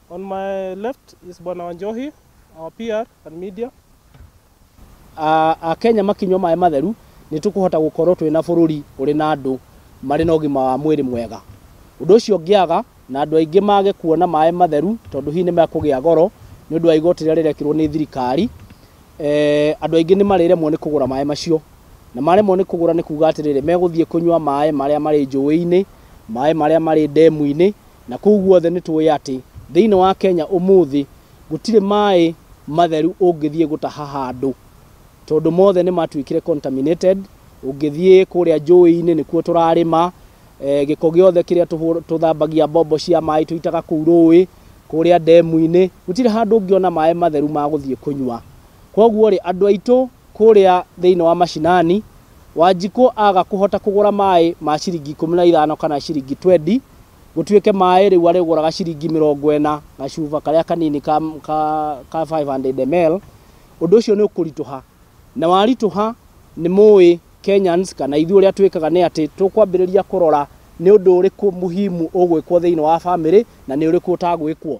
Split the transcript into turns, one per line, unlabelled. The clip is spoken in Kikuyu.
On my left is Bwana Wanjohi, our PR and media.
Akenya makinyua maĩ matheru nĩ tũkũhota gũkorwo twĩna bũrũri ũrĩ na andũ marĩ na ũgima wa mwĩrĩ mwega. Ũndũ ũcio ũngĩaga na andũ aingĩ mage kuona maĩ matheru tondũ hihi nĩ mekũgĩa goro nĩ ũndũ wa igoti rĩrĩa rĩrekĩrwo nĩ thirikari, andũ aingĩ nĩ marĩremwo nĩ kũgũra maĩ macio. Na maremwo nĩ kũgũra nĩ kuga atĩrĩrĩ, megũthiĩ kũnyua maĩ marĩa marĩ njũĩ-inĩ, maĩ marĩa marĩ ndemu-inĩ, na kũu guothe nĩ tũĩ atĩ thĩinĩ wa Kenya ũmũthĩ gũtirĩ maĩ matheru ũngĩthiĩ gũtaha handũ, tondũ mothe nĩ matuĩkire contaminated. Ũngĩthiĩ kũrĩa njũĩ-inĩ nĩkuo tũrarĩma, gĩko gĩothe kĩrĩa tũthambagia mbombo cia maĩ tũitaga kũu rũĩ, kũrĩa ndemu-inĩ, gũtirĩ handũ ũngĩona maĩ matheru ma gũthiĩ kũnyua. Koguo rĩ, andũ aitũ kũrĩa thĩinĩ wa mashinani, Wanjikũ aga kũhota kũgũra maĩ ma ciringi 15 kana ciringi 20, gũtuĩke maĩ rĩu arĩgũraga ciringi 40 gacuba karĩa kanini ka 500 ml, ũndũ ũcio nĩ ũkũritũha. Na waritũha nĩ mũĩ Kenyans kana ithuĩ ũrĩa twĩkaga nĩ atĩ tũkwambĩrĩria kũrora nĩ ũndũ ũrĩkũ muhimu ũgwĩkwo thĩinĩ wa bamĩrĩ na nĩ ũrĩkũ ũtagwĩkwo.